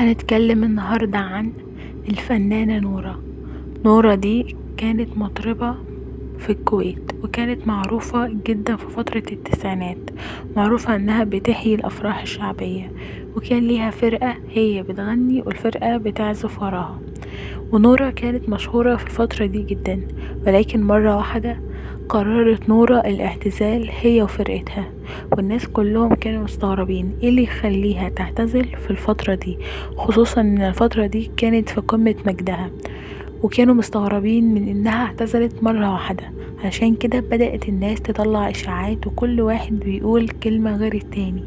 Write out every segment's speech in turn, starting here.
هنتكلم النهاردة عن الفنانة نورة. نورة دي كانت مطربة في الكويت، وكانت معروفة جدا في فترة التسعينات، معروفة انها بتحيي الافراح الشعبية، وكان ليها فرقة هي بتغني والفرقة بتعزف وراها. ونورة كانت مشهورة في الفترة دي جدا، ولكن مرة واحدة قررت نورة الاعتزال هي وفرقتها، والناس كلهم كانوا مستغربين ايه اللي يخليها تعتزل في الفترة دي، خصوصا ان الفترة دي كانت في قمة مجدها، وكانوا مستغربين من انها اعتزلت مرة واحدة. عشان كده بدأت الناس تطلع اشاعات، وكل واحد بيقول كلمة غير التاني،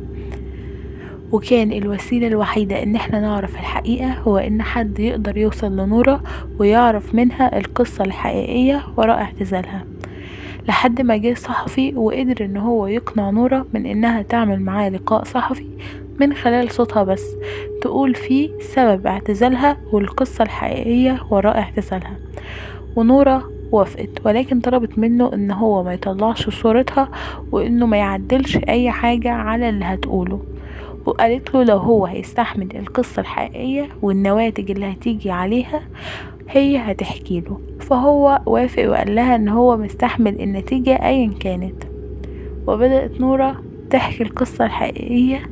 وكان الوسيلة الوحيدة ان احنا نعرف الحقيقة هو ان حد يقدر يوصل لنورة ويعرف منها القصة الحقيقية وراء اعتزالها. لحد ما جه صحفي وقدر ان هو يقنع نورة من انها تعمل معاه لقاء صحفي من خلال صوتها بس، تقول فيه سبب اعتزالها والقصة الحقيقية وراء اعتزالها. ونورة وافقت، ولكن طلبت منه ان هو ما يطلعش صورتها وانه ما يعدلش اي حاجة على اللي هتقوله، وقالت له لو هو هيستحمل القصة الحقيقية والنواتج اللي هتيجي عليها هي هتحكي له. فهو وافق وقال لها ان هو مستحمل النتيجة ايا كانت. وبدأت نورة تحكي القصة الحقيقية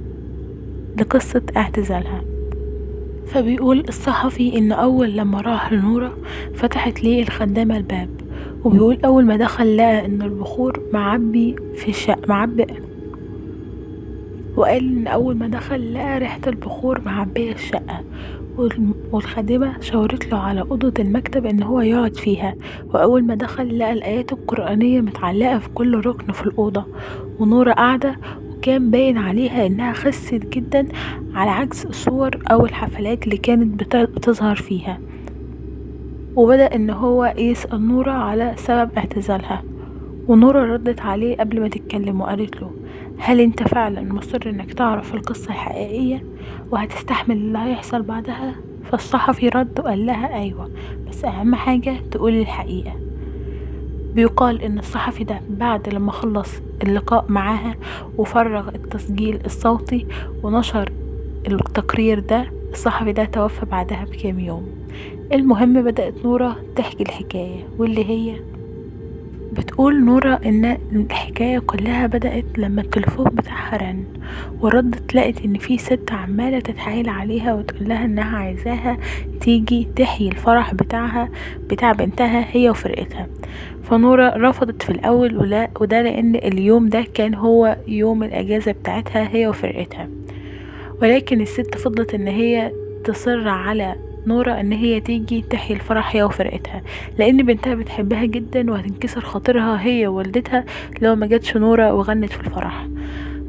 لقصة اعتزالها. فبيقول الصحفي ان اول لما راح لنورة فتحت ليه الخدامة الباب، وبيقول اول ما دخل لقى ان البخور معبي في الشقة معبي، وقال ان اول ما دخل لقى ريحة البخور معبية الشقة، والخادمة شاورت له على أوضة المكتب ان هو يقعد فيها. واول ما دخل لقى الآيات القرآنية متعلقة في كل ركن في الأوضة، ونورة قاعدة، وكان باين عليها انها خست جدا على عكس الصور او الحفلات اللي كانت بتظهر فيها. وبدأ ان هو يسأل نورة على سبب اعتزالها، ونورة ردت عليه قبل ما تتكلم وقالت له هل انت فعلا مصر انك تعرف القصة الحقيقية وهتستحمل اللي هيحصل بعدها؟ فالصحفي رد وقال لها ايوه، بس اهم حاجة تقولي الحقيقة. بيقال ان الصحفي ده بعد لما خلص اللقاء معاها وفرغ التسجيل الصوتي ونشر التقرير ده، الصحفي ده توفى بعدها بكام يوم. المهم بدأت نورة تحكي الحكاية، واللي هي بتقول نورة ان الحكاية كلها بدأت لما التليفون بتاعها رن، وردت لقت ان في ست عمالة تتحايل عليها وتقول لها انها عايزاها تيجي تحيي الفرح بتاعها بتاع بنتها هي وفرقتها. فنورة رفضت في الاول، وده لان اليوم ده كان هو يوم الاجازة بتاعتها هي وفرقتها، ولكن الست فضلت ان هي تصر على نورة ان هي تيجي تحيي الفرح هي وفرقتها، لان بنتها بتحبها جدا وهتنكسر خاطرها هي ووالدتها لو ما جاتش نورة وغنت في الفرح.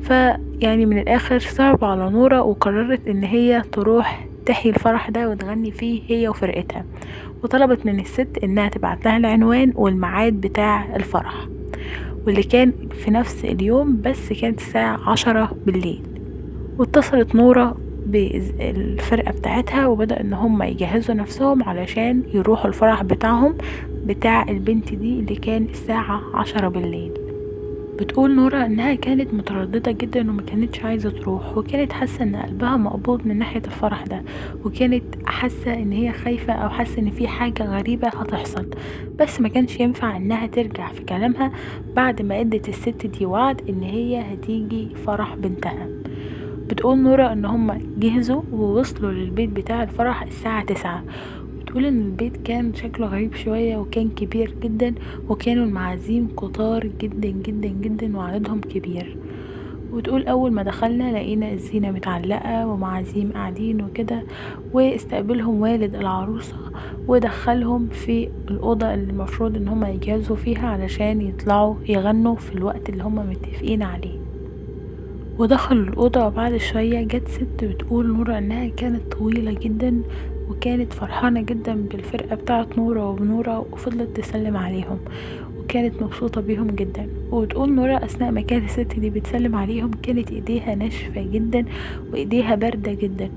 فيعني من الاخر صعب على نورة، وقررت ان هي تروح تحيي الفرح ده وتغني فيه هي وفرقتها، وطلبت من الست انها تبعت لها العنوان والميعاد بتاع الفرح، واللي كان في نفس اليوم بس كانت الساعة 10 بالليل. واتصلت نورة بالفرقة بتاعتها، وبدأ ان هم يجهزوا نفسهم علشان يروحوا الفرح بتاعهم بتاع البنت دي اللي كان الساعة 10 بالليل. بتقول نورة انها كانت مترددة جدا وما كانتش عايزة تروح، وكانت حاسة ان قلبها مقبوض من ناحية الفرح ده، وكانت حاسة ان هي خايفة او حاسة ان في حاجة غريبة هتحصل، بس ما كانش ينفع انها ترجع في كلامها بعد ما ادت الست دي وعد ان هي هتيجي فرح بنتها. بتقول نورة ان هم جهزوا ووصلوا للبيت بتاع الفرح الساعة 9. بتقول ان البيت كان شكله غريب شوية وكان كبير جدا، وكانوا المعازيم كتار جدا جدا جدا وعددهم كبير. وتقول اول ما دخلنا لقينا الزينة متعلقة ومعازيم قاعدين وكده، واستقبلهم والد العروسة ودخلهم في الأوضة اللي المفروض ان هم يجهزوا فيها علشان يطلعوا يغنوا في الوقت اللي هم متفقين عليه. ودخلوا الأوضة، وبعد شوية جت ست بتقول نورة انها كانت طويلة جدا وكانت فرحانة جدا بالفرقة بتاعت نورة وبنورة، وفضلت تسلم عليهم وكانت مبسوطة بيهم جدا. وبتقول نورة أثناء ما كانت الست دي بتسلم عليهم كانت ايديها ناشفة جدا وايديها باردة جدا،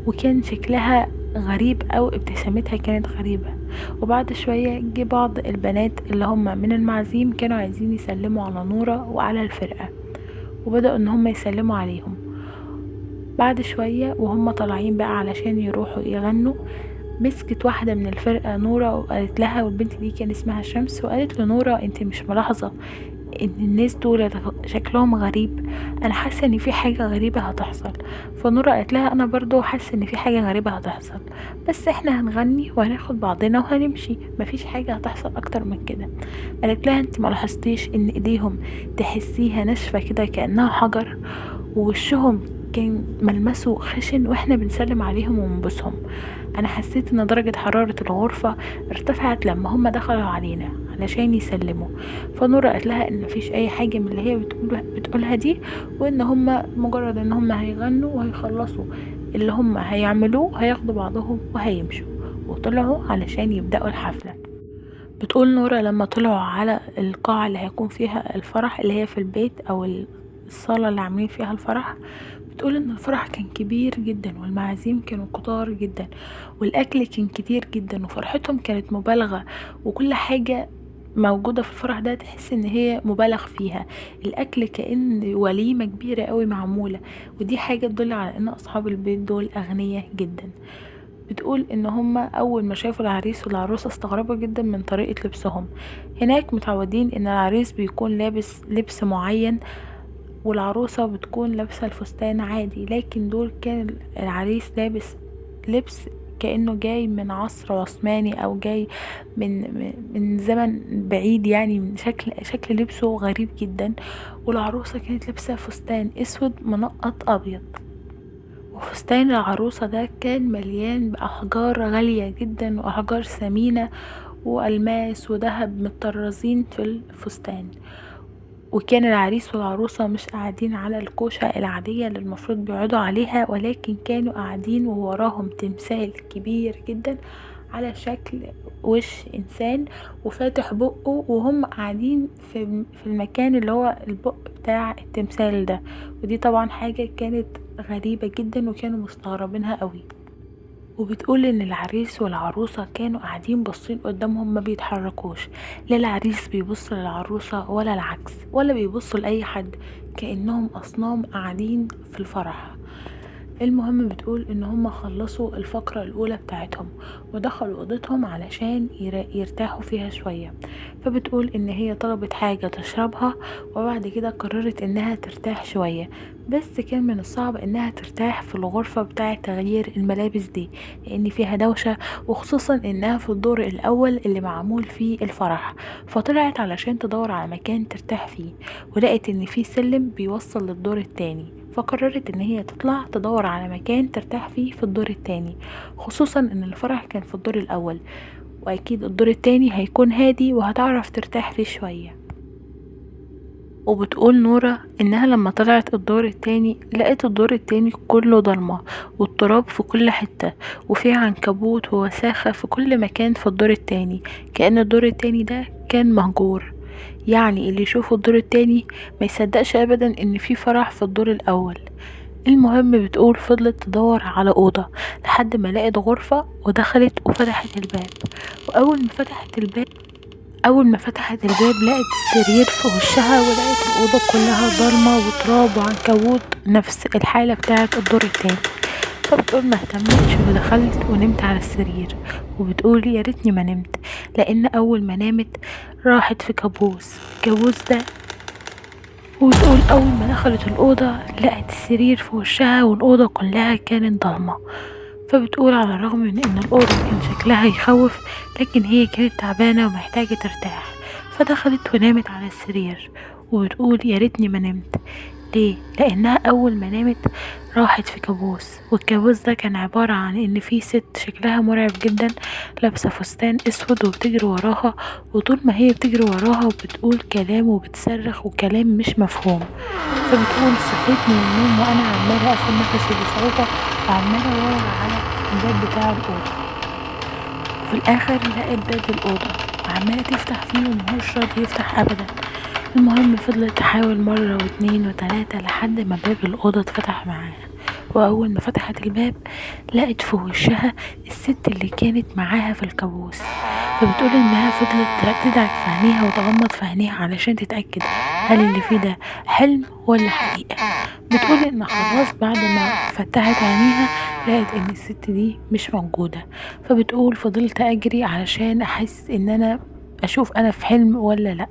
وكان شكلها غريب أو ابتسامتها كانت غريبة. وبعد شوية جه بعض البنات اللي هم من المعازيم كانوا عايزين يسلموا على نورة وعلى الفرقة، وبدأوا ان هم يسلموا عليهم. بعد شوية وهم طالعين بقى علشان يروحوا يغنوا، مسكت واحدة من الفرقة نورة وقالت لها، والبنت دي كان اسمها شمس، وقالت لنورة انت مش ملاحظة ان الناس دول شكلهم غريب؟ انا حاسة ان في حاجة غريبة هتحصل. فنورة قالت لها انا برضو حاسة ان في حاجة غريبة هتحصل، بس احنا هنغني وهناخد بعضنا وهنمشي، مفيش حاجة هتحصل اكتر من كده. قالت لها انت ما لاحظتيش ان ايديهم تحسيها ناشفة كده كأنها حجر، ووشهم كان ملمسه خشن واحنا بنسلم عليهم ونبوسهم؟ انا حسيت ان درجة حرارة الغرفة ارتفعت لما هم دخلوا علينا علشان يسلموا. فنورة قالت لها ان مفيش اي حاجة من اللي هي بتقولها دي، وان هم مجرد ان هم هيغنوا وهيخلصوا اللي هم هيعملوه هياخدوا بعضهم وهيمشوا. وطلعوا علشان يبدأوا الحفلة. بتقول نورة لما طلعوا على القاعة اللي هيكون فيها الفرح اللي هي في البيت او الصالة اللي عاملين فيها الفرح، بتقول ان الفرح كان كبير جدا والمعازيم كانوا كتار جدا والاكل كان كتير جدا وفرحتهم كانت مبالغة، وكل حاجة موجودة في الفرح ده تحس ان هي مبالغ فيها، الاكل كأن وليمة كبيرة قوي معمولة، ودي حاجة تدل على ان اصحاب البيت دول اغنياء جدا. بتقول ان هما اول ما شافوا العريس والعروسة استغربوا جدا من طريقة لبسهم. هناك متعودين ان العريس بيكون لابس لبس معين والعروسة بتكون لابسة الفستان عادي، لكن دول كان العريس لابس لبس كأنه جاي من عصر عثماني او جاي من زمن بعيد، يعني من شكل لبسه غريب جدا. والعروسة كانت لابسة فستان اسود منقط ابيض، وفستان العروسة ده كان مليان بأحجار غالية جدا وأحجار ثمينة وألماس وذهب متطرزين في الفستان. وكان العريس والعروسة مش قاعدين على الكوشة العادية اللي المفروض بيقعدوا عليها، ولكن كانوا قاعدين ووراهم تمثال كبير جدا على شكل وش إنسان وفاتح بقه، وهم قاعدين في المكان اللي هو البق بتاع التمثال ده. ودي طبعا حاجة كانت غريبة جدا وكانوا مستغربينها قوي. وبتقول ان العريس والعروسة كانوا قاعدين باصين قدامهم ما بيتحركوش، لا العريس بيبص للعروسة ولا العكس، ولا بيبصوا لأي حد، كأنهم أصنام قاعدين في الفرح. المهم بتقول ان هم خلصوا الفقرة الاولى بتاعتهم ودخلوا اوضتهم علشان يرتاحوا فيها شوية. فبتقول ان هي طلبت حاجة تشربها وبعد كده قررت انها ترتاح شوية، بس كان من الصعب انها ترتاح في الغرفة بتاعة تغيير الملابس دي لان فيها دوشة، وخصوصا انها في الدور الاول اللي معمول فيه الفرح. فطلعت علشان تدور على مكان ترتاح فيه، ولقت ان في سلم بيوصل للدور التاني، فقررت ان هي تطلع تدور على مكان ترتاح فيه في الدور التاني، خصوصا ان الفرح كان في الدور الاول واكيد الدور التاني هيكون هادي وهتعرف ترتاح فيه شوية. وبتقول نورة انها لما طلعت الدور التاني لقت الدور التاني كله ضلمة والتراب في كل حتة، وفيه عنكبوت ووساخة في كل مكان في الدور التاني، كأن الدور التاني ده كان مهجور. يعني اللي يشوفه الدور التاني ما يصدقش ابدا ان في فرح في الدور الاول. المهم بتقول فضلت تدور على اوضة لحد ما لقت غرفة ودخلت وفتحت الباب، واول ما فتحت الباب لقت السرير في وشها، ولقت الأوضة كلها ضلمة وتراب وعنكبوت، نفس الحالة بتاعت الدور التاني. فبتقول ما اهتمتش ودخلت ونمت على السرير، وبتقول يا ريتني ما نمت، لان اول ما نامت راحت في كابوس. الكابوس ده، وبتقول اول ما دخلت الأوضة لقت السرير في وشها والأوضة كلها كانت ضلمة. فبتقول على الرغم من ان الأوضة كان شكلها يخوف، لكن هي كانت تعبانة ومحتاجة ترتاح، فدخلت ونامت على السرير. وبتقول يا ريتني ما نمت. ليه؟ لانها اول ما نامت راحت في كابوس، والكابوس ده كان عبارة عن ان في ست شكلها مرعب جدا لابسة فستان اسود وبتجري وراها، وطول ما هي بتجري وراها وبتقول كلام وبتصرخ وكلام مش مفهوم. فبتقول صحيت من النوم وانا عمالة اخد نفسي بصعوبة وعمالة ادور على الباب بتاع الأوضة، وفي الاخر لقيت باب الأوضة وعمالة تفتح فيه ومهوش راضي يفتح ابدا. المهم فضلت تحاول مرة واتنين وتلاتة لحد ما باب الأوضة اتفتح معاها، وأول ما فتحت الباب لقت في وشها الست اللي كانت معاها في الكابوس. فبتقول إنها فضلت تدعك في عينيها وتغمض في عينيها علشان تتأكد هل اللي فيه ده حلم ولا حقيقة. بتقول ان خلاص بعد ما فتحت عينيها لقت ان الست دي مش موجودة. فبتقول فضلت اجري علشان احس ان انا اشوف انا في حلم ولا لا.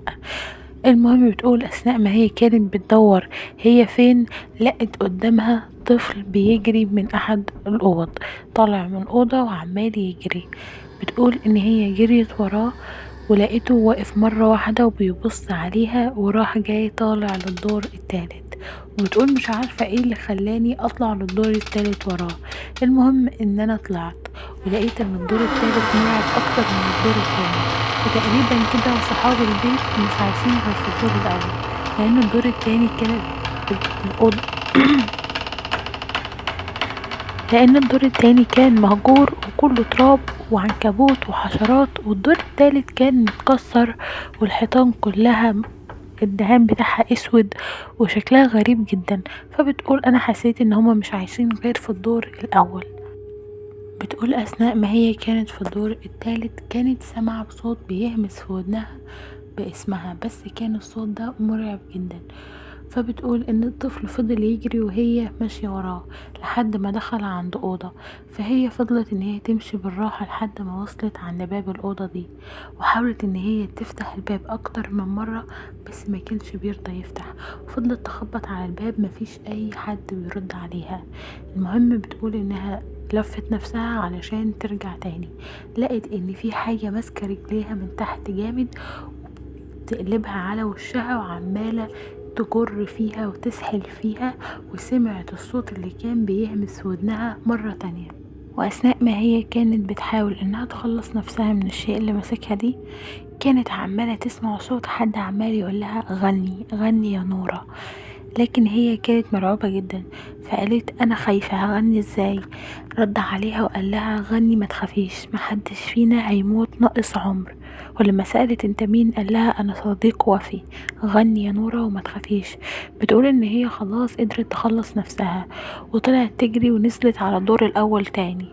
المهم بتقول اثناء ما هي كانت بتدور هي فين، لقت قدامها طفل بيجري من احد الاوض، طالع من اوضة وعمال يجري. بتقول ان هي جريت وراه ولقيته واقف مرة واحدة وبيبص عليها، وراح جاي طالع للدور التالت. وبتقول مش عارفة ايه اللي خلاني اطلع للدور التالت وراه. المهم ان انا طلعت ولقيت ان الدور التالت مرعب اكتر من الدور التاني، وتقريبا كده صحاب البيت مش عايشين غير في الدور الاول، لان الدور التاني كانت الأوضة لان الدور التاني كان مهجور وكله تراب وعنكبوت وحشرات، والدور التالت كان متكسر والحيطان كلها الدهان بتاعها اسود وشكلها غريب جدا. فبتقول انا حسيت ان هما مش عايشين غير في الدور الاول. بتقول اثناء ما هي كانت في الدور التالت كانت سامعة بصوت بيهمس في ودنها باسمها، بس كان الصوت ده مرعب جدا. فبتقول ان الطفل فضل يجري وهي ماشية وراه لحد ما دخل عند اوضة، فهي فضلت ان هي تمشي بالراحة لحد ما وصلت عند باب الاوضة دي، وحاولت ان هي تفتح الباب اكتر من مرة بس ما كانش بيرضى يفتح، وفضلت تخبط على الباب مفيش اي حد بيرد عليها. المهم بتقول انها لفت نفسها علشان ترجع تاني، لقت ان في حاجة ماسكة رجليها من تحت جامد وبتقلبها على وشها وعمالة تجر فيها وتسحل فيها، وسمعت الصوت اللي كان بيهمس في ودنها مرة تانية. وأثناء ما هي كانت بتحاول انها تخلص نفسها من الشيء اللي ماسكها دي، كانت عمالة تسمع صوت حد عمال يقولها غني غني يا نورة، لكن هي كانت مرعوبة جدا، فقالت انا خايفة هغني ازاي؟ رد عليها وقال لها غني ما تخافيش، محدش فينا هيموت ناقص عمر. ولما سألت انت مين؟ قال لها انا صديق وفي، غني يا نورة وما تخافيش. بتقول ان هي خلاص قدرت تخلص نفسها، وطلعت تجري ونزلت على الدور الاول تاني،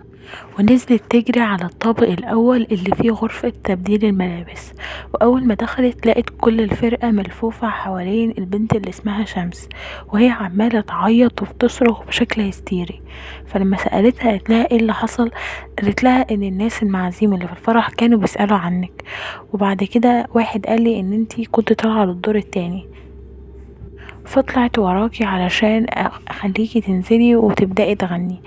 ونزلت تجري على الطابق الاول اللي فيه غرفة تبديل الملابس. واول ما دخلت لقت كل الفرقة ملفوفة حوالين البنت اللي اسمها شمس، وهي عمالة تعيط وبتصرخ بشكل هستيري. فلما سألتها قالت لها ايه اللي حصل؟ قالت لها ان الناس المعازيم اللي في الفرح كانوا بيسألوا عنك، وبعد كده واحد قال لي ان انتي كنت طالعة للدور التاني، فطلعت وراكي علشان اخليكي تنزلي وتبدأي تغني.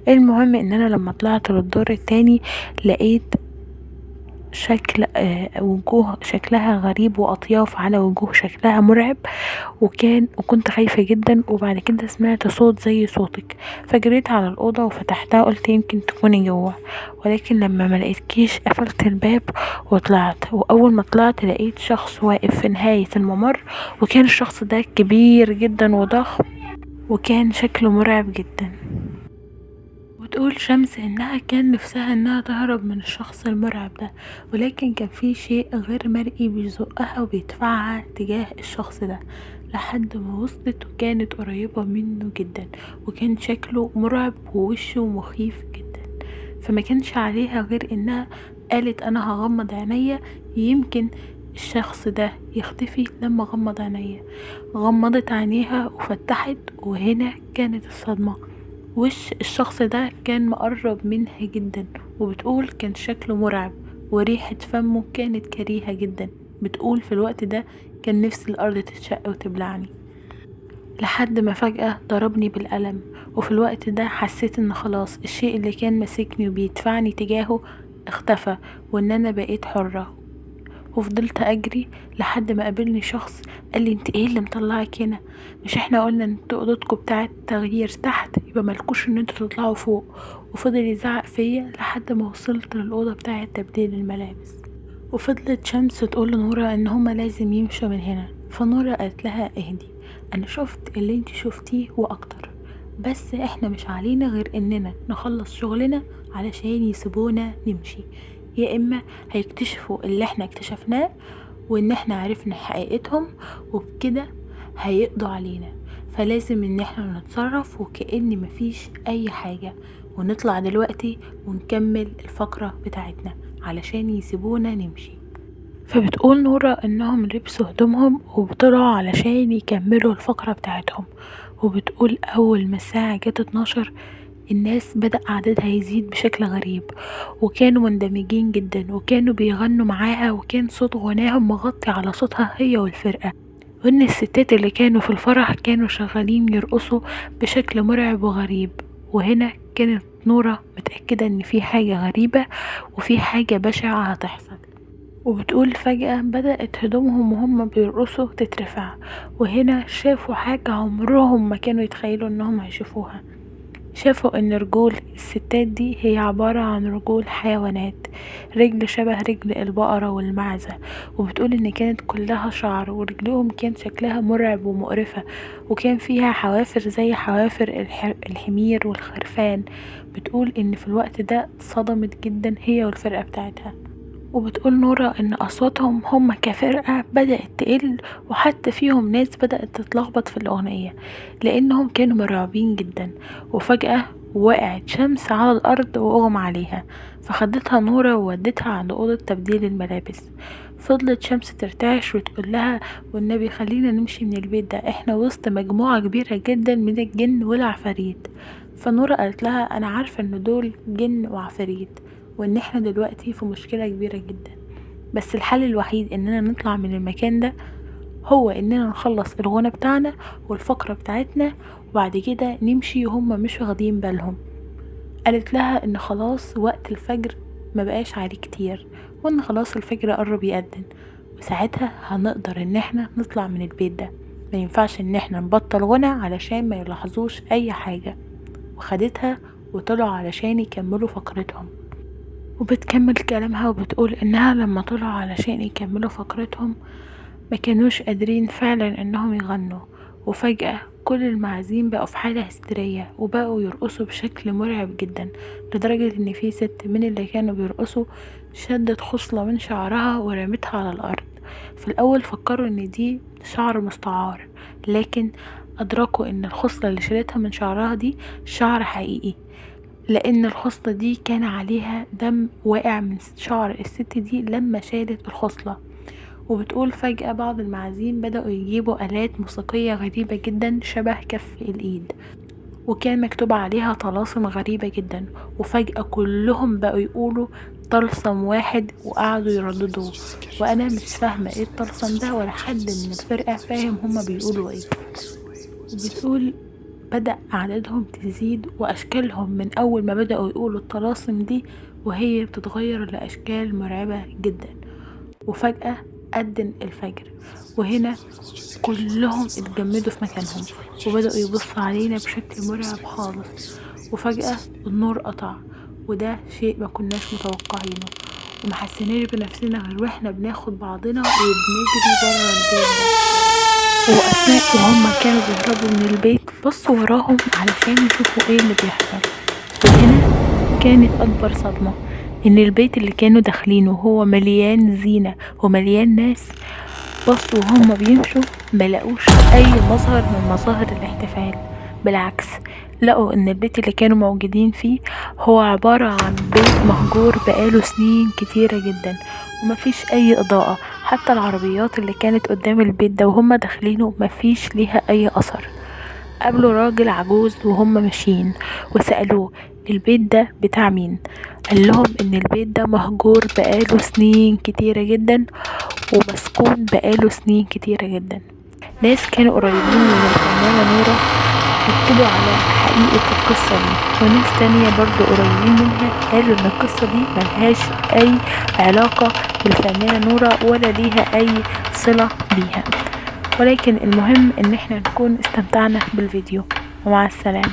المهم ان انا لما طلعت للدور التاني لقيت شكل وجوه شكلها غريب واطياف على وجوه شكلها مرعب، وكنت خايفة جدا. وبعد كده سمعت صوت زي صوتك، فجريت على الأوضة وفتحتها، قلت يمكن تكوني جوه، ولكن لما ما لقيتكيش قفلت الباب وطلعت. واول ما طلعت لقيت شخص واقف في نهاية الممر، وكان الشخص ده كبير جدا وضخم، وكان شكله مرعب جدا. وتقول شمس انها كان نفسها انها تهرب من الشخص المرعب ده، ولكن كان في شيء غير مرئي بيزقها وبيدفعها تجاه الشخص ده لحد ما وصلت، وكانت قريبة منه جدا، وكان شكله مرعب ووشه مخيف جدا. فما كانش عليها غير انها قالت انا هغمض عينيا يمكن الشخص ده يختفي لما غمض عينيا. غمضت عينيها وفتحت، وهنا كانت الصدمة، وش الشخص ده كان مقرب منها جدا، وبتقول كان شكله مرعب وريحة فمه كانت كريهة جدا. بتقول في الوقت ده كان نفسي الأرض تتشق وتبلعني، لحد ما فجأة ضربني بالقلم. وفي الوقت ده حسيت ان خلاص الشيء اللي كان ماسكني وبيدفعني تجاهه اختفى، وان انا بقيت حرة. وفضلت اجري لحد ما قابلني شخص قال لي انت ايه اللي مطلعك هنا؟ مش احنا قلنا ان انتوا اوضتكم بتاعه تغيير تحت، يبقى مالكوش ان انتوا تطلعوا فوق. وفضل يزعق فيا لحد ما وصلت للاوضه بتاعه تبديل الملابس. وفضلت شمس تقول لنورة ان هما لازم يمشوا من هنا، فنورة قالت لها اهدي، انا شفت اللي انت شفتيه واكتر، بس احنا مش علينا غير اننا نخلص شغلنا علشان يسيبونا نمشي، يا اما هيكتشفوا اللي احنا اكتشفناه وان احنا عرفنا حقيقتهم، وبكده هيقضوا علينا، فلازم ان احنا نتصرف وكأن مفيش اي حاجة، ونطلع دلوقتي ونكمل الفقرة بتاعتنا علشان يسيبونا نمشي. فبتقول نورة انهم لبسوا هدومهم وطلعوا علشان يكملوا الفقرة بتاعتهم. وبتقول اول ما الساعة جت 12 الناس بدأ عددها يزيد بشكل غريب، وكانوا مندمجين جدا وكانوا بيغنوا معاها، وكان صوت غناهم مغطي على صوتها هي والفرقة، وان الستات اللي كانوا في الفرح كانوا شغالين يرقصوا بشكل مرعب وغريب. وهنا كانت نورة متأكدة ان في حاجة غريبة وفي حاجة بشعة هتحصل. وبتقول فجأة بدأت هدومهم وهم بيرقصوا تترفع، وهنا شافوا حاجة عمرهم ما كانوا يتخيلوا انهم هيشوفوها. شافوا ان رجول الستات دي هي عبارة عن رجول حيوانات، رجل شبه رجل البقرة والمعزة. وبتقول ان كانت كلها شعر، ورجلهم كان شكلها مرعب ومقرفة، وكان فيها حوافر زي حوافر الحمير والخرفان. بتقول ان في الوقت ده اتصدمت جدا هي والفرقة بتاعتها. وبتقول نورة ان اصواتهم هم كفرقة بدأت تقل، وحتى فيهم ناس بدأت تتلخبط في الاغنية لانهم كانوا مرعوبين جدا. وفجأة وقعت شمس على الارض واغمى عليها، فخدتها نورة وودتها عند اوضة تبديل الملابس. فضلت شمس ترتعش وتقول لها والنبي خلينا نمشي من البيت ده، احنا وسط مجموعة كبيرة جدا من الجن والعفاريت. فنورة قالت لها انا عارفة ان دول جن وعفاريت وان احنا دلوقتي في مشكلة كبيرة جدا، بس الحل الوحيد اننا نطلع من المكان ده هو اننا نخلص الغنى بتاعنا والفقرة بتاعتنا وبعد كده نمشي وهم مش واخدين بالهم. قالت لها ان خلاص وقت الفجر ما بقاش عليه كتير، وان خلاص الفجر قرب يأذن، وساعتها هنقدر ان احنا نطلع من البيت ده، ما ينفعش ان احنا نبطل غنى علشان ما يلاحظوش اي حاجة. وخدتها وطلعوا علشان يكملوا فقرتهم. وبتكمل كلامها وبتقول انها لما طلعوا علشان يكملوا فقرتهم ما كانوش قادرين فعلا انهم يغنوا، وفجأة كل المعازيم بقوا في حالة هستيرية وبقوا يرقصوا بشكل مرعب جدا، لدرجة ان في ست من اللي كانوا بيرقصوا شدت خصلة من شعرها ورمتها على الارض. في الاول فكروا ان دي شعر مستعار، لكن ادركوا ان الخصلة اللي شالتها من شعرها دي شعر حقيقي، لان الخصلة دي كان عليها دم واقع من شعر الست دي لما شالت الخصلة. وبتقول فجأة بعض المعازيم بدأوا يجيبوا آلات موسيقية غريبة جدا شبه كف الإيد، وكان مكتوب عليها طلاسم غريبة جدا، وفجأة كلهم بقوا يقولوا طلسم واحد وقعدوا يرددوه، وأنا مش فاهمة ايه الطلسم ده ولا حد من الفرقة فاهم هما بيقولوا ايه. وبتقول بدأ أعدادهم تزيد وأشكالهم من أول ما بدأوا يقولوا الطلاسم دي وهي بتتغير لأشكال مرعبة جدا. وفجأة أذن الفجر، وهنا كلهم اتجمدوا في مكانهم وبدأوا يبصوا علينا بشكل مرعب خالص. وفجأة النور قطع، وده شيء ما كناش متوقعينه، وما حسيناش بنفسنا غير واحنا بناخد بعضنا وبنجري بره البيت ده. وأثناء وهم كانوا بيهربوا من البيت بصوا وراهم علشان يشوفوا ايه اللي بيحصل، وهنا كانت أكبر صدمة ان البيت اللي كانوا داخلينه هو مليان زينة ومليان ناس، بصوا وهم بيمشوا ملقوش اي مظهر من مظاهر الاحتفال، بالعكس لقوا ان البيت اللي كانوا موجودين فيه هو عبارة عن بيت مهجور بقاله سنين كتيرة جدا ومفيش اي اضاءة، حتى العربيات اللي كانت قدام البيت ده وهم داخلينه مفيش ليها اي اثر. قابلوا راجل عجوز وهم ماشيين وسألوه البيت ده بتاع مين؟ قال لهم ان البيت ده مهجور بقاله سنين كتيرة جدا ومسكون بقاله سنين كتيرة جدا. ناس كانوا قريبين من الفنانة نورة اكدوا على حقيقة القصة دي، وناس تانية برضو قريبين منها قالوا ان القصة دي ملهاش اي علاقة بالفنانة نورة ولا ليها اي صلة بيها. ولكن المهم ان احنا نكون استمتعنا بالفيديو، ومع السلامة.